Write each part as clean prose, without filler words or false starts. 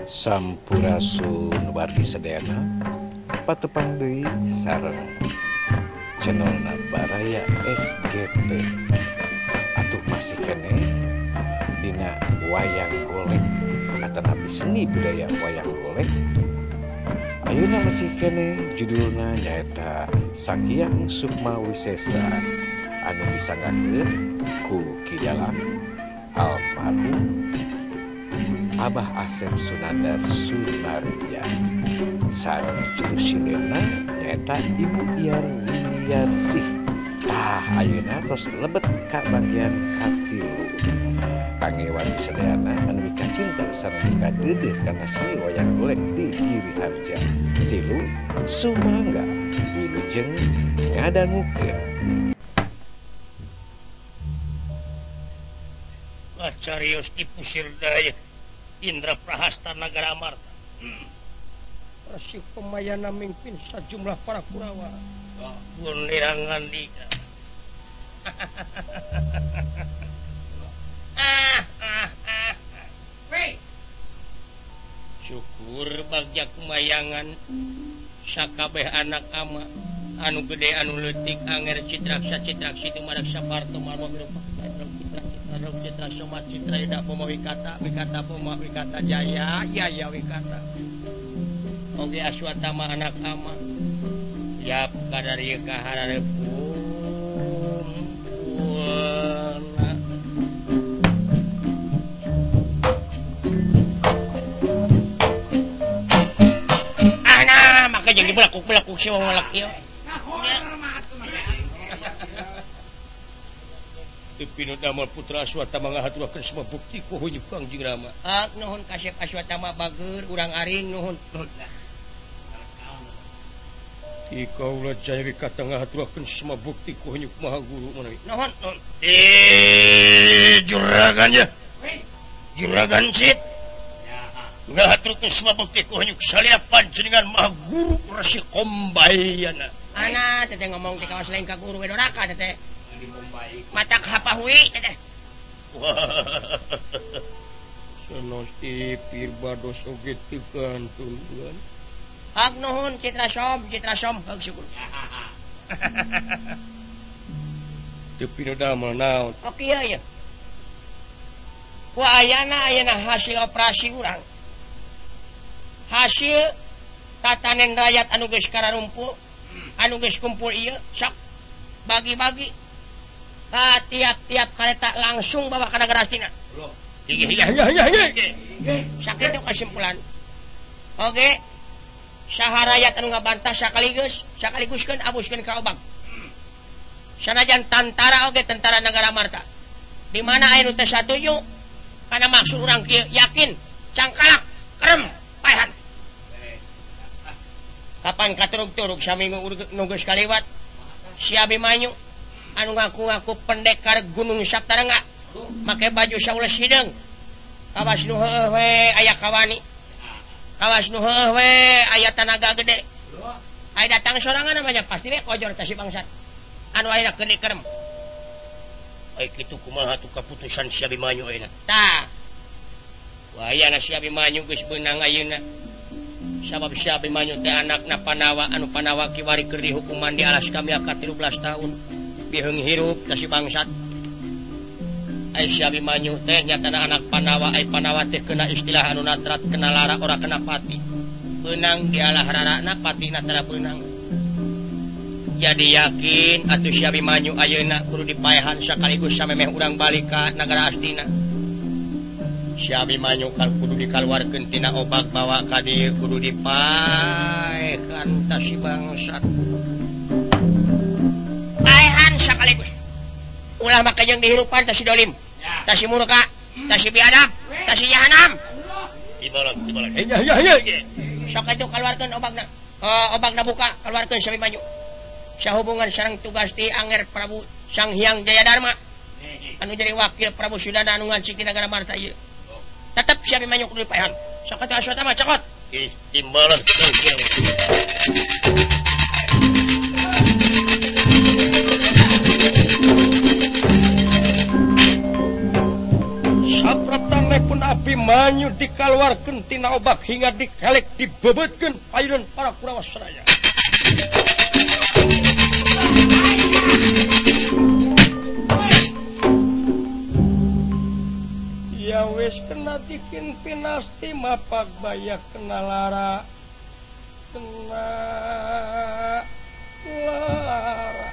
Sampurasun wargi sadayana, patepang deui sareng channelna Baraya SGP. Atuh masih keneh dina wayang golek atanapi seni budaya wayang golek. Ayeuna masih keneh judulna nyaeta Sang Hyang Sukma Wisesa anu disanggakeun ku Ki Dalang almarhum Abah Asep Sunandar Sunarya. Sareng juru sindenna nyaeta Ibu Iyar Wiarsih. Tah ayeuna tos lebet ka bagian katilu. Kangge wargi sadayana anu mikacinta sareng mikadeudeuh kana seni wayang golek ti Giri Harja tilu, sumangga wilujeng ngadangukeun. Carios dipusir daya Indra Prahasta Nagara Amarta. Resi Pemayana mimpin sejumlah para Kurawa. Gunerangan liga. Syukur bagja kumayangan sakabeh anak ama anu gede anu leutik anger citraksa citraksi tumaraksa parto marma berupa citra soma citra ida boma wikata wikata boma wikata jaya jaya wikata oge aswatama anak ama yap kadar ieu ka harareup ana maka jeung dibelakuk-belakuk si wong laki ieu. Pinu damel putra Aswatama ngahaturakeun semua bukti ku huyub Kangjeng Rama. Ak nuhun kasep Aswatama bager urang aring nuhun. Ki kaula jaya wikata ngahaturakeun semua bukti ku huyub Maha Guru manawi. Nuhun nuhun. Juragan ya. Juragan cit. Ngahaturakeun semua bukti ku huyub salira panjenengan Maha Guru Resi Kombayana. Ana teteh ngomong di kawas lain ka guru we doraka teteh. Mata kapahui teteh. Sanos ipir bados oge teu kantun. Hak nuhun citra som hak syukur. Teu pinodamel naon. Oh kieu ye. Ku ayana ayeuna hasil operasi urang. Hasil tatanen rakyat anu geus kararumpul, anu geus kumpul ieu sok bagi-bagi. Tiap-tiap kereta langsung bawa ke negara Astina. Sakitu kesimpulan. Oke, saha rakyat anu ngabantah sakaligus, sakaliguskeun abuskeun ka obang. Sanajan tantara oge tentara negara Marta. Di mana aya nu teu satuju kana maksud urang kieu yakin cangkalak kerem paehan. Kapan katurug-turug saminggu nu geus kaliwat si Abimanyu anu ngaku-ngaku pendekar Gunung Saptarengga make baju saules hideung kawas nu heueuh we aya kawani kawas nu heueuh we aya tanaga gede aya datang sorangan namanya pasti we kojor teh si bangsat anu ayeuna keur dikerem. Ai kitu kumaha tuh kaputusan si Abimanyu ayeuna tah wayana si Abimanyu geus beunang ayeuna sabab si Abimanyu teh anakna Panawa anu Panawa kiwari keur dihukuman di alas kamia ka 13 tahun biheung hirup teh si bangsat. Ai si Abimanyu teh nyatana anak Panawa, ai Panawa teh kena istilah anu natrat kena lara ora kena pati. Beunang dialah rarana patina tara beunang. Jadi yakin atuh si Abimanyu ayeuna kudu dipaehan sakaligus samemeh urang balik ka nagara Astina. Si Abimanyu kal kudu dikaluarkeun tina obak bawa ka dieu kudu dipaehan tah si bangsat. Sekaligus ulah make jeung dihirupan tah si dolim tah si murka tah si biadab tah si jahanam tibalan tibalan sok atuh kaluarkeun obagna obagna buka kaluarkeun si Abimanyu sahubungan sareng tugas ti Anger Prabu Sang Hyang Jayadarma anu jadi wakil Prabu Sudana anu ngancik di nagara Marta ieu tetep si Abimanyu kudu dipaehan sok atuh Aswatama cokot timbalan. Sapratanipun Abimanyu dikaluarkeun tina obak hingga dikelek dibebetkeun payunan para Kurawa sadaya. Ya wis kena dikin pinasti mapak bayak kena lara. Kena lara.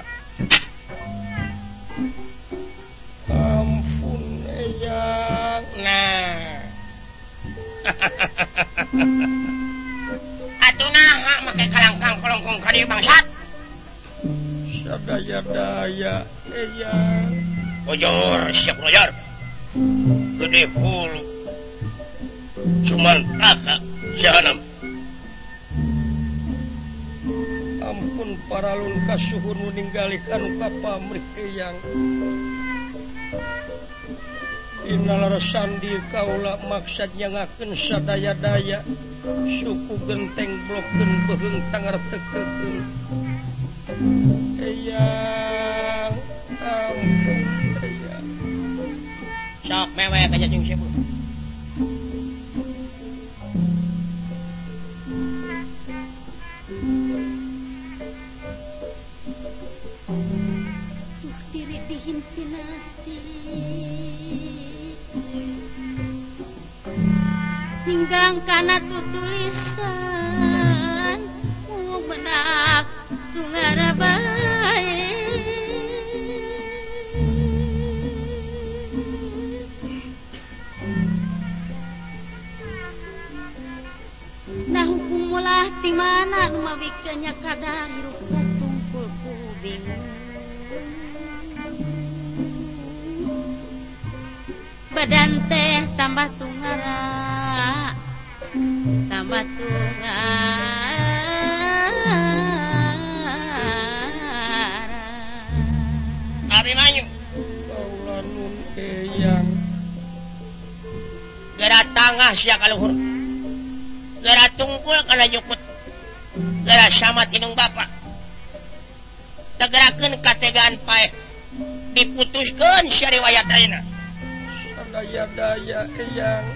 Ampun eyang. Nah. Atuh naha make kalangkang kolongkong ka dieu bangsat. Sadaya-daya eyang. Ojor siap ojor. Gede hulu. Cuman taka jahanam. Ampun paralun kasuhun nu ninggalikan ka pamrih eyang. Dina sandi kaula maksad nyangakeun sadaya-daya suku genteng blokeun beuheung tangartekeun. Eyang ampun eyang. Sok mewe ka jeung sepuh. Duh diri dihimpinasti hinggang kana tutulisan mung menak tungara bae. Nah hukum mulah ti mana nu mawikeun nya kadar hirup katungkul ku bingung. Badan teh tambah tungara tambah tungara. Abimanyu kaula nun eyang. Geura tangah sia ka luhur. Geura tungkul kana jukut. Geura samat inung bapa. Tegerakeun kategaan paeh. Diputuskeun sia riwayat ayeuna. Sadaya-daya eyang.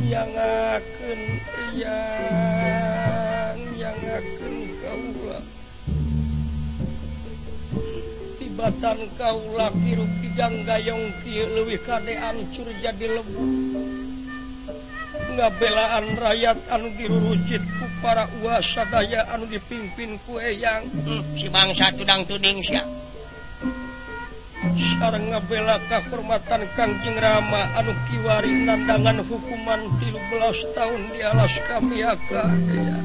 Yangakeun eyang, yangakeun kaula. Tibatan kaula hirup kijang gayong kieu leuwih kade ancur jadi lebu. Ngabelaan rakyat anu dirurucit ku para uasadaya anu dipimpin ku eyang. Si bangsa tudang tuding sia. Sareng ngabela kahormatan Kangjeng Rama anu kiwari nandangan hukuman 13 tahun di alas kamiaka. Ya.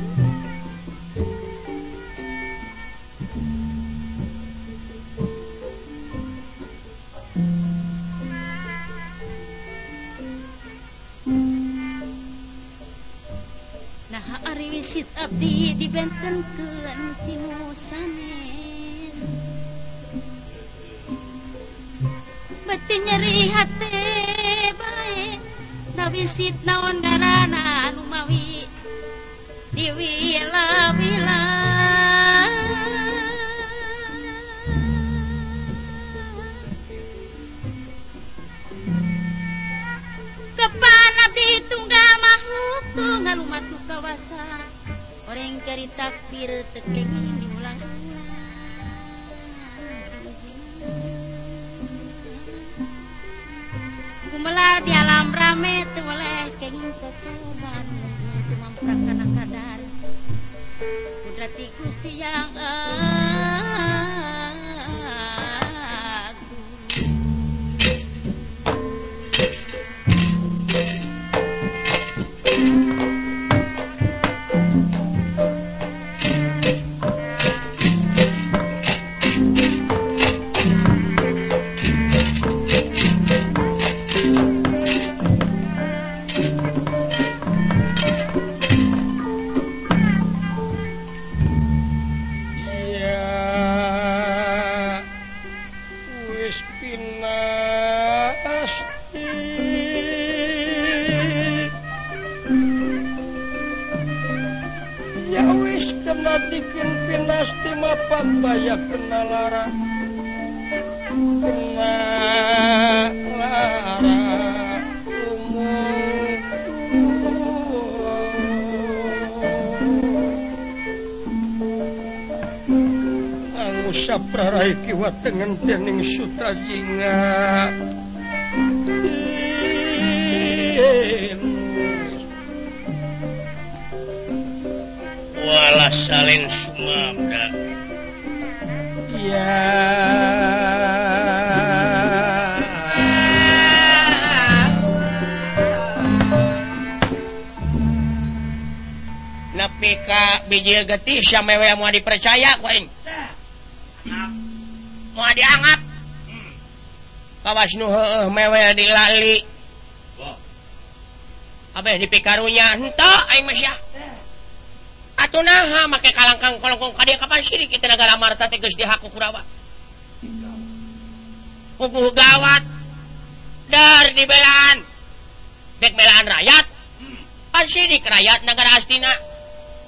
Nah ari wisit abdi dibentenkeun ti nu sanes. Beti nyeri hate bae da wisit naon garana anu mawi diwila-wila. Kapan abdi tunggal makhluk tunggal umat kawasa oreng kari takdir teu kenging diulang-ulang. Kumelar di alam rame teu weleh kenging cocobaan teu mamprak kana kadar kudrati Gusti yang agung. Dikin pinasti mapak bayak kena lara. Kena lara. Prarai kiwa tengen dening Sutajinga. Walah salin sumabda. Ya. Nepi ka bijil getih samewe moal dipercaya ku aing. Moal dianggap. Kawas nu heueuh mewe dilali. Abeh dipikarunya henteu aing mah sia. Atuh naha make kalangkang kolongkong ka dieu kapan sirik kita negara Marta teh geus dihaku Kurawa. Puguh gawat. Dar dibelaan. Dek belaan rakyat. Pan sirik rakyat negara Astina.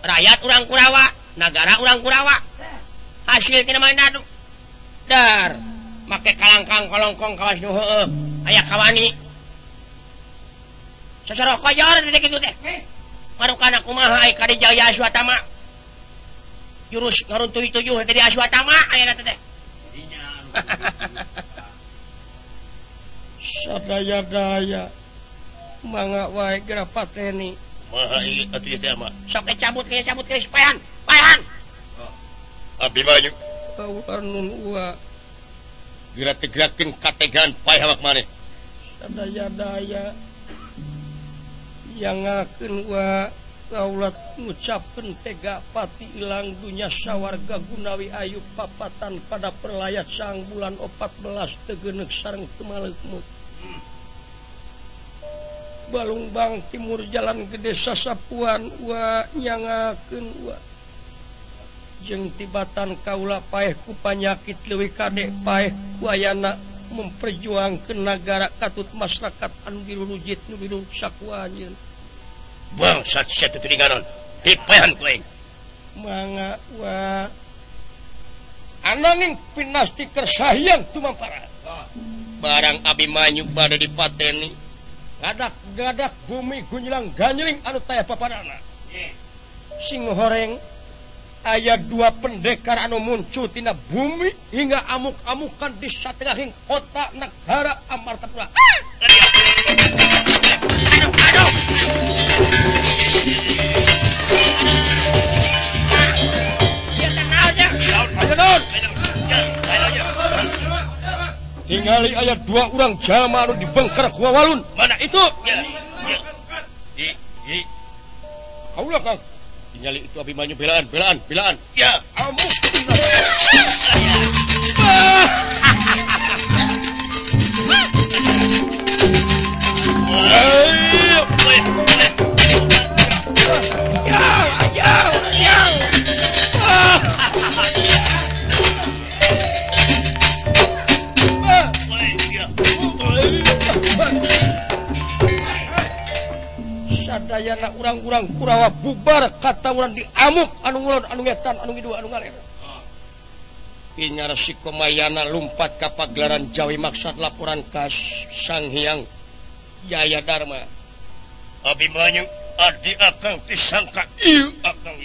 Rakyat urang Kurawa, negara urang Kurawa. Hasil tina mah dadu. Dar make kalangkang kolongkong kawas nu heueuh aya kawani. Sosoroh kojor teh kitu teh. Marukana kumaha ai ka Jaya Aswatama. Jurus ngaruntuhi tujuh teh di Aswatama ayeuna teh. Sadaya-daya mangga wae geura pateni. Kumaha ieu atuh ieu teh mah? Sok cabut ke payan, payan. Abi banyu. Kawan nun ua. Geura tegerakeun kategan paeh awak maneh. Sadaya-daya yang ngakeun wa kaulat ngucapkeun tega pati ilang dunya sawarga gunawi ayu papatan pada perlayat sang bulan 14 tegenek sareng temaleukmeuk. Balungbang timur jalan gede sasapuan wa nyangakeun wa jeung tibatan kaula paeh ku panyakit leuwih kade paeh ku ayana memperjuangkeun nagara katut masyarakat anu dirurujit nu diruksak ku anjeun. Bangsat sia teu tinganon dipaehan ku aing. Mangga wa ananging pinasti kersahyang tumampara. Barang Abimanyu bade dipateni gadak-gadak bumi gunjelang ganjeling anu taya papadana. Sing horeng aya dua pendekar anu muncul tina bumi hingga amuk-amukan di satengahing kota negara Amartapura. Aduh, aduh. Tingali aya dua orang jalma anu dibengker ku walun. Mana itu? Di. Kaulah Kang. Tingali itu Abimanyu belaan, belaan, belaan. Ya, amuk. Sadayana urang-urang Kurawa bubar kata urang diamuk anu ngulon anu ngetan anu ngidul anu ngaler. Inyar si Komayana lumpat ka pagelaran Jawi maksad laporan ka Sang Hyang Jaya Dharma. Abimanyu adi akang disangka ieu akang.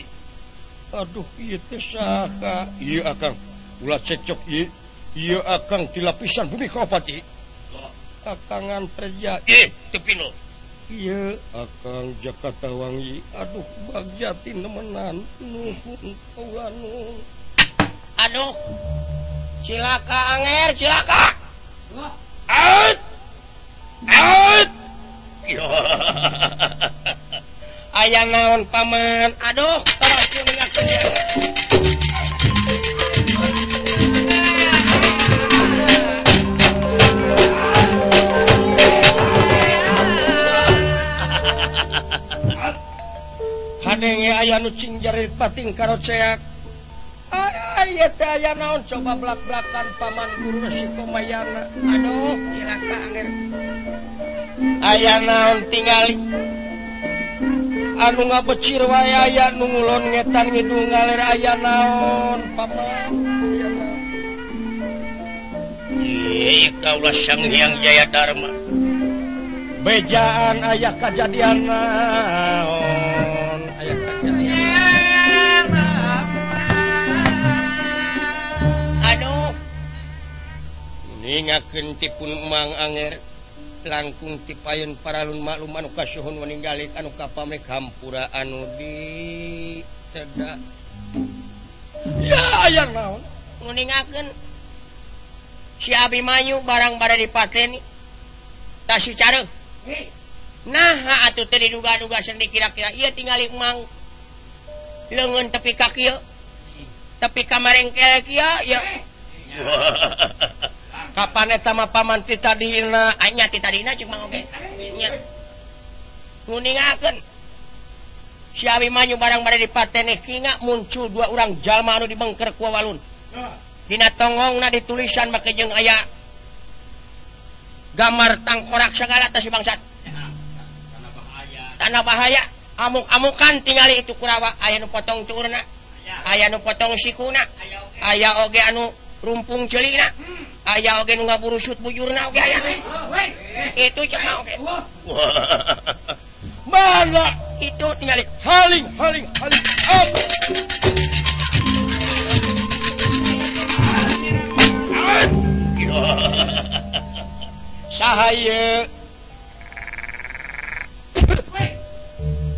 Aduh ieu teh saha? Ieu akang ulah cekcok ieu. Ieu akang ti lapisan bumi kaopat ieu. Kakangan terja ieu teu pino. Ieu akang Jakarta Wangi. Aduh bagjati nemenan nuhun kaula nuhun. Aduh cilaka anger cilaka. Out. Out. Aya naon paman? Aduh terakhir menyaksikan. Kadenge aya nu cing jari pating karoceak. Aya teh aya naon coba blak-blakan paman guru Resi Komayana. Aduh cilaka anger. Aya naon tingali anu ngabecir wae aya nu ngulon ngetan ngidul ngaler aya naon paman. Aya naon. Ieu kaulah Sang Hyang Jaya Dharma. Bejaan aya kajadian naon aya kajadian. Aduh Ningakeun tipun Mang Anger langkung tipayun paralun maklum anu kasuhun waninggalik anu kapamrek hampura anu di teda. Ya aya naon nguningakeun si Abimanyu barang bade dipateni tah si careuh. Nah atuh teu diduga-duga sendi kira-kira ieu tingali Mang leungeun tepi ka kieu tepi ka marengkel kieu ya. Kapan eta mah paman ti tadina nya ti tadina ceuk Mang oge nya nguningakeun si Abimanyu barang bade dipateni kinga muncul dua urang jalma anu dibengker ku walun. Dina tongongna ditulisan make jeung aya gambar tangkorak sagala teh si bangsat. Tanah bahaya amuk-amukan tingali itu Kurawa aya nu potong tuurna, aya nu potong sikuna, aya oge anu rumpung ceulina, aya oge nu ngaburusut bujurna oge aya. Itu cek mah oge. Mana itu tingali haling haling haling up. Saha ieu?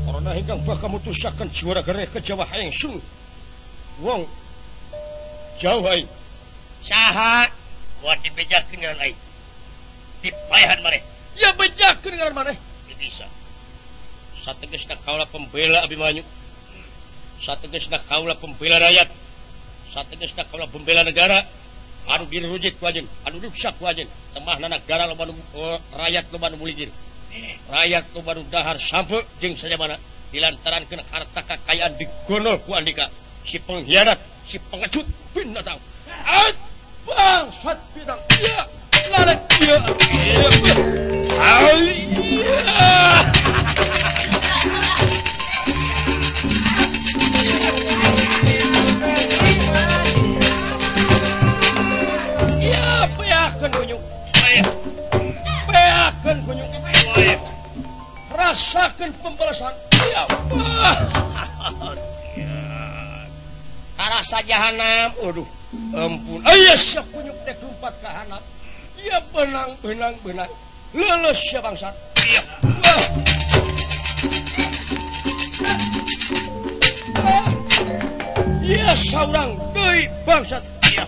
Corona ingkang bakal mutusaken juara gereh ke Jawa hayang sung. Wong jauh aing. Saha? Buat dibejakeun ngaran aing. Dipaehan maneh. Ya bejakeun ngaran maneh. Bisa. Sategesna kaula pembela Abimanyu. Sategesna kaula pembela rakyat. Sategesna kaula pembela negara. Anu dirujit ku anjeun, anu ruksak ku anjeun. Temahna negara loba nu rakyat loba nu muligir. Rakyat loba nu dahar sampe jeung sajabana dilantarankeun harta kakayaan digonol ku Andika. Si pengkhianat, si pengecut binatang. At bangsat binatang. Ya, laret ya. Ai. Ya, peakeun kunyuk. Peakeun kunyuk. Rasakeun pembalasan. Ya. Karasa jahanam. Aduh, ampun. Aya sia kunyuk teh lumpat ka hanap. Ya benang benang benang. Leuleus sia bangsat. Ya. Ya saurang deui bangsat. Ya.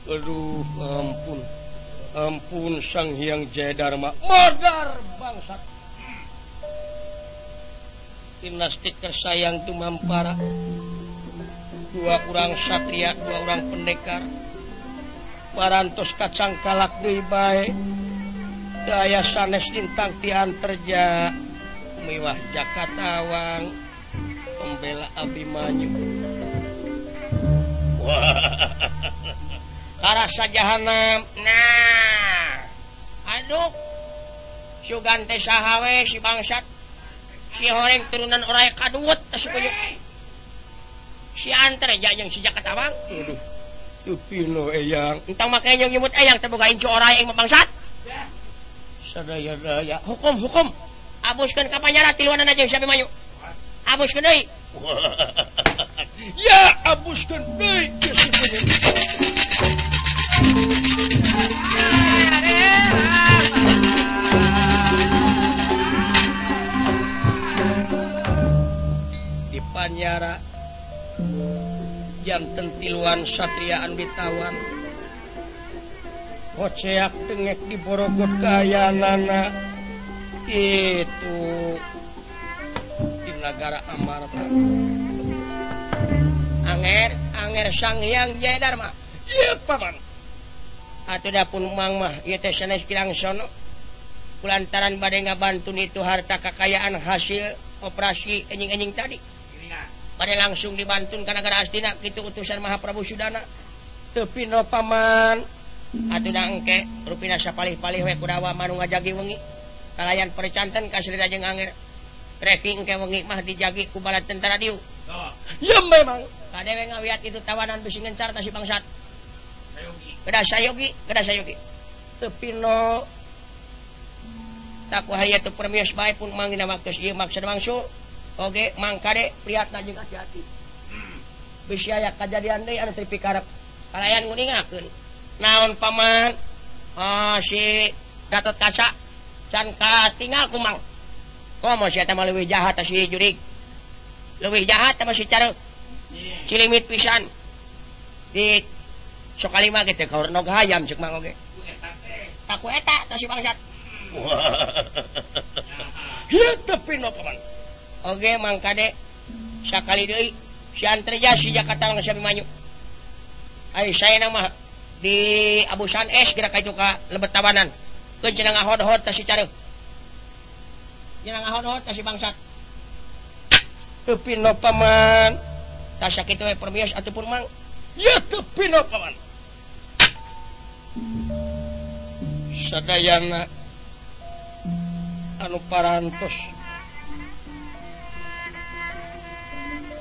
Aduh, ampun. Ampun Sang Hyang Jaya Dharma. Modar bangsat. Dinasti tersayang tumampara. Dua orang satria, dua orang pendekar. Parantos kacang kalak deui bae. Daya sanes lintang ti anterja. Miwah Jakatawang pembela Abimanyu. Wah. Karasa jahanam. Nah. Aduh. Sugan teh saha we si bangsat. Si horeng turunan oray kaduwet teh si kuyuk. Si Anterja jeung si Jakatawang. Aduh. Teu pino eyang. Entang make nyung nyebut eyang teh boga incu oray ing bangsat. Sadaya-daya hukum hukum. Abuskeun ka panjara tiluanana jeung si Abimanyu. Abuskeun deui. Ya abuskeun deui si kuyuk. Di panjara janten tiluan satria anu ditawan. Hoceak tengek di borogot kaayanana itu di nagara Amarta. Anger anger Sang Hyang Jaya Dharma. Ieu paman. Atuh da pun mang mah ieu teh sanes kirang sono. Kulantaran bade ngabantun itu harta kakayaan hasil operasi enjing-enjing tadi. Bade langsung dibantun ka nagara Astina kitu utusan Mahaprabu Sudana. Teu pino paman. Atuh da engke rupina sapalih-palih we Kurawa manu ngajagi wengi. Kalayan percanten ka Sri jeung Anger. Reki engke wengi mah dijagi ku bala tentara dieu. Ya memang. Kadewe ngawiat itu tawanan bisi ngencar ta si bangsat. Kedah sayogi, kedah sayogi. Teu pino. Tak ku hari itu permios bae pun mangina waktu ieu maksud mangsu. Oge Mang Kade priatna jeung hati-hati. Bisi aya kajadian deui anu teu pikarep. Kalayan nguningakeun. Naon paman? Ah si Gatot Kaca can katingal ku Mang. Komo si eta mah leuwih jahat si jurig. Leuwih jahat mah si Careuh. Cilimit pisan. Di Sokalima ge teh kaur nog hayam ceuk Mang oge. Taku eta tah si bangsat. Ieu teu pino paman. Oge Mang Kade sakali deui si Antreja si Jakarta si Abimanyu. Ai saena mah di abusan es geura ka itu ka lebet tawanan. Keun cenah ngahod-hod tah si Careuh. Cenah ngahod-hod tah si bangsat. Teu pino paman. Tah sakitu we permios atuh pun Mang. Ieu teu pino paman. Sadayana anu parantos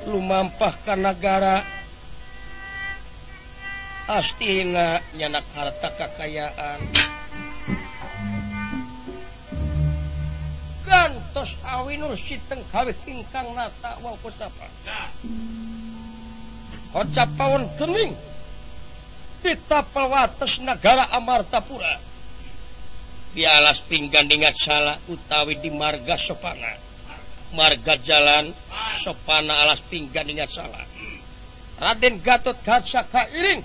lumampah ka nagara astina nyanak harta kakayaan gantos awinur siteng gawe ingkang nata wau kocapa kocapawon gening ditapel wates nagara Amartapura di alas pinggandingat salah utawi di marga Sopana marga jalan Sopana alas pinggandingat salah Raden Gatot Kaca kairing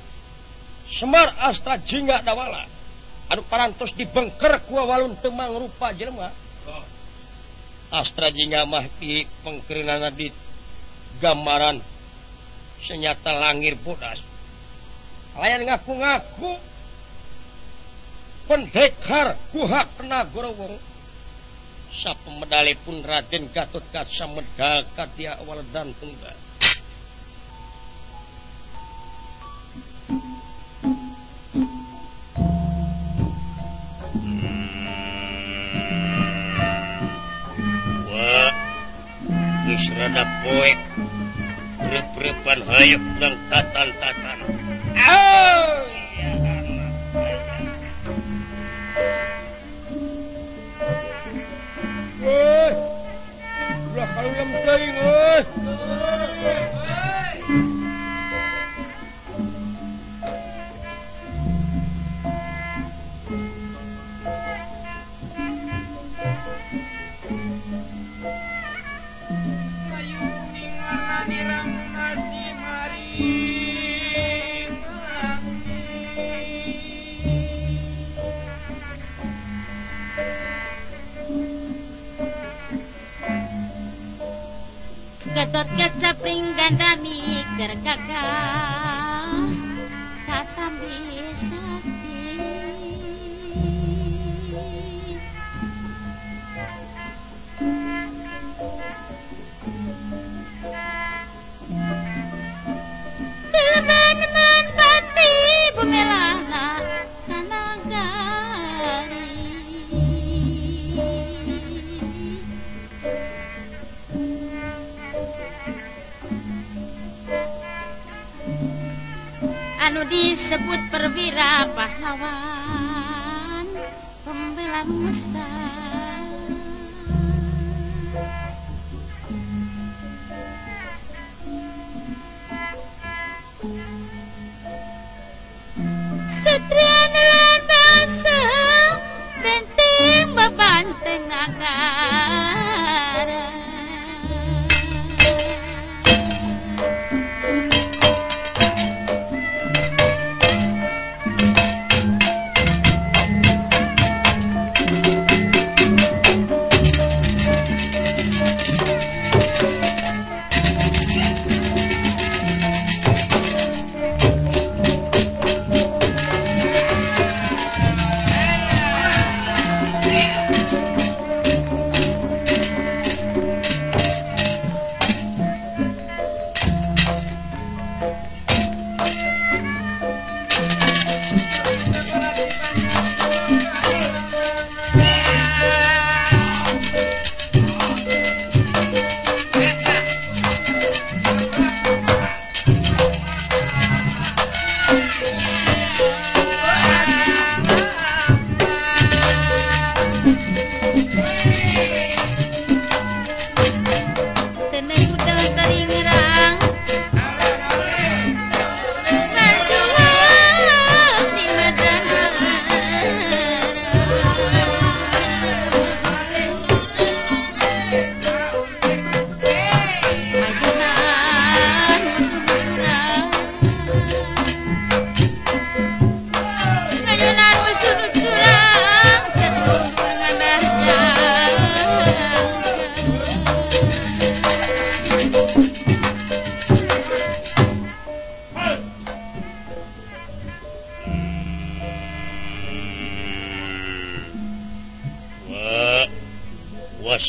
Semar Astra Jingga Dawala anu parantos dibengker ku walun teu mangrupa jelema Astra Jingga mah di pengkereunana di gambaran senyata langir bodas layan ngaku-ngaku pendekar kuha kena gorowong sapemedale pun Raden Gatot Kaca medal katia waledan tunggal. Wah, geus rada poek rep-repan hayuk nang tatan-tatan. Oh, ya anak. Woi, ulah kaluyam teuing euy. Ayu ning warnani ramnasi mari. Gatot Kaca pringgandani keur gagah katambi sakti Teman-teman pati bumelana kanagari anu disebut perwira pahlawan pembela nusa. Satria lan bangsa benteng babanteng nagara.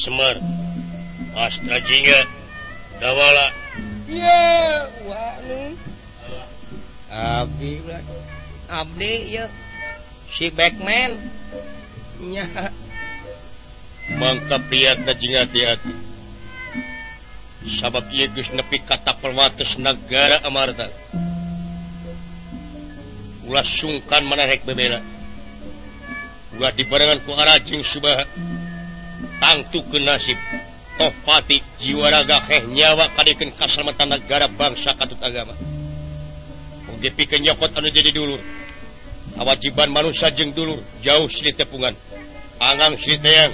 Semar Astra Jingga Dawala ya wah nu abdi abdi ya si Backman nya mangka priatna jeung hati-hati sabab ieu geus nepi ka tapel wates nagara Amarta ulah sungkan manarek bebela ulah dibarengan ku arajeng Subaha tangtukeun nasib toh pati jiwa raga heh nyawa kadikeun kasalamatan nagara bangsa katut agama oge pikeun nyokot anu jadi dulur kawajiban manusia jeung dulur jauh silih tepungan angang silih teang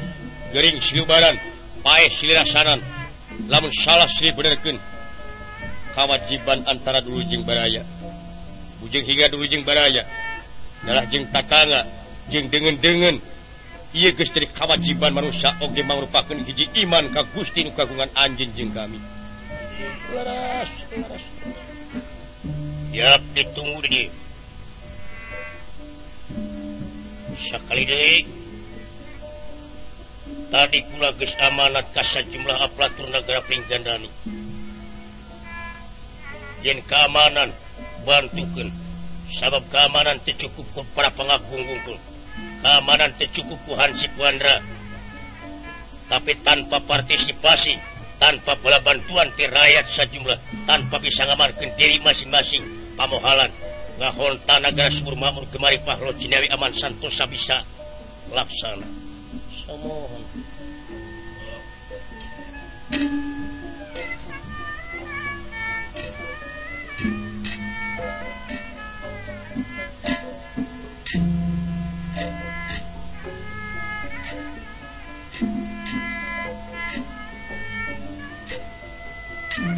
gering silih ubaran paeh silih rasanan lamun salah silih benerkeun kawajiban antara dulur jeung baraya bujeng hingga dulur jeung baraya dalah jeung tatangga jeung deungeun-deungeun ieu geus jadi kawajiban manusia oge mangrupakeun hiji iman ka Gusti nu kagungan anjeun jeung kami. Leres leres yap ditunggu deui sakali deui tadi kula geus amanat ka sajumlah aparatur nagara Pringgandani yen keamanan bantukeun sabab keamanan teu cukup ku para pengagung wungkul keamanan teu cukup ku Hansip Wandra tapi tanpa partisipasi tanpa bala bantuan ti rakyat sajumlah tanpa bisa ngamarkeun diri masing-masing pamohalan ngahonta nagara subur makmur gemari pahlo Cinewi aman santosa bisa laksana. Somohon.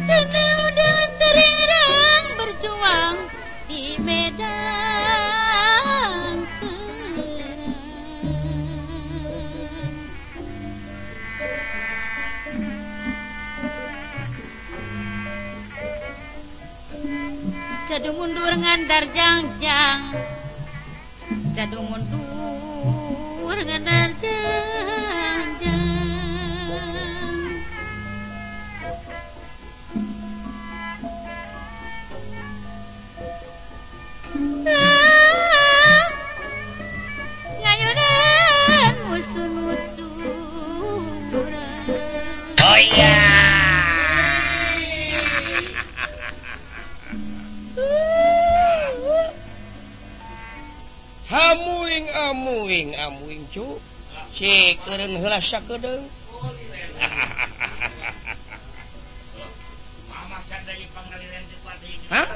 Penuh dengan terang berjuang di medan perang. Jadu mundur ngandar jangjang, jadu mundur ngandar jangjang. Ngayunan musuh nuturan. Oh iya. Hamuing amuing amuing cu. Cik eureun heula sakedeung. Hah?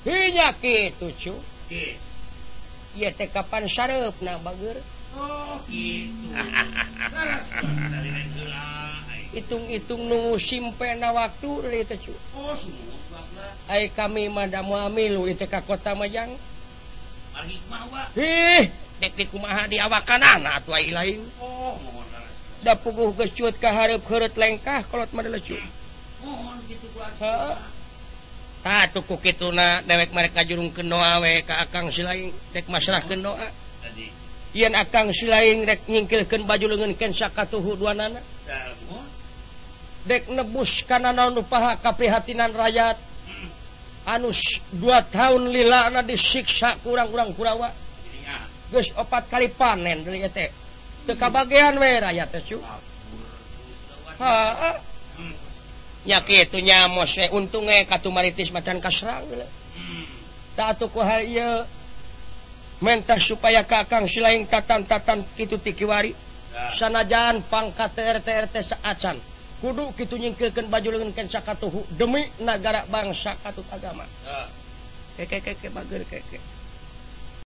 Hinya kitu cu. Ieu teh kapan sareupna bager. Oh kitu. Hitung-hitung nu simpena waktu deui teh cu. Oh sumut bapak. Ai kami mah da moal milu ieu teh ka kota Majang. Margi kumaha wa? Ih, dek di kumaha di awakanana atuh ai lain. Oh mohon leres. Da puguh geus cut ka hareup heureut lengkah kolot mah lecu. Mohon kitu ku atuh. Tah tuh ku kituna dewek mereka jurungkeun doa we ka Akang Silaing rek masrahkeun doa. Yen Akang Silaing rek nyingkilkeun baju leungeun ken sakatuhu duanana. Dek nebus kana naon rupaha kaprihatinan rakyat. Anu 2 tahun lilana disiksa kurang-kurang Kurawa. Geus 4 kali panen deui teh. Teu kabagean we rakyat teh cu. Heeh. Nya kitu nya mos we untung we katumaritis macan kaserang. Tah atuh ku hal ieu mentah supaya ka Akang Silaing tatan-tatan kitu ti kiwari. Sanajan pangkat RT RT saacan kudu kitu nyingkilkeun baju leungeun ken sakatuhu demi nagara bangsa katut agama. Keke keke bager keke.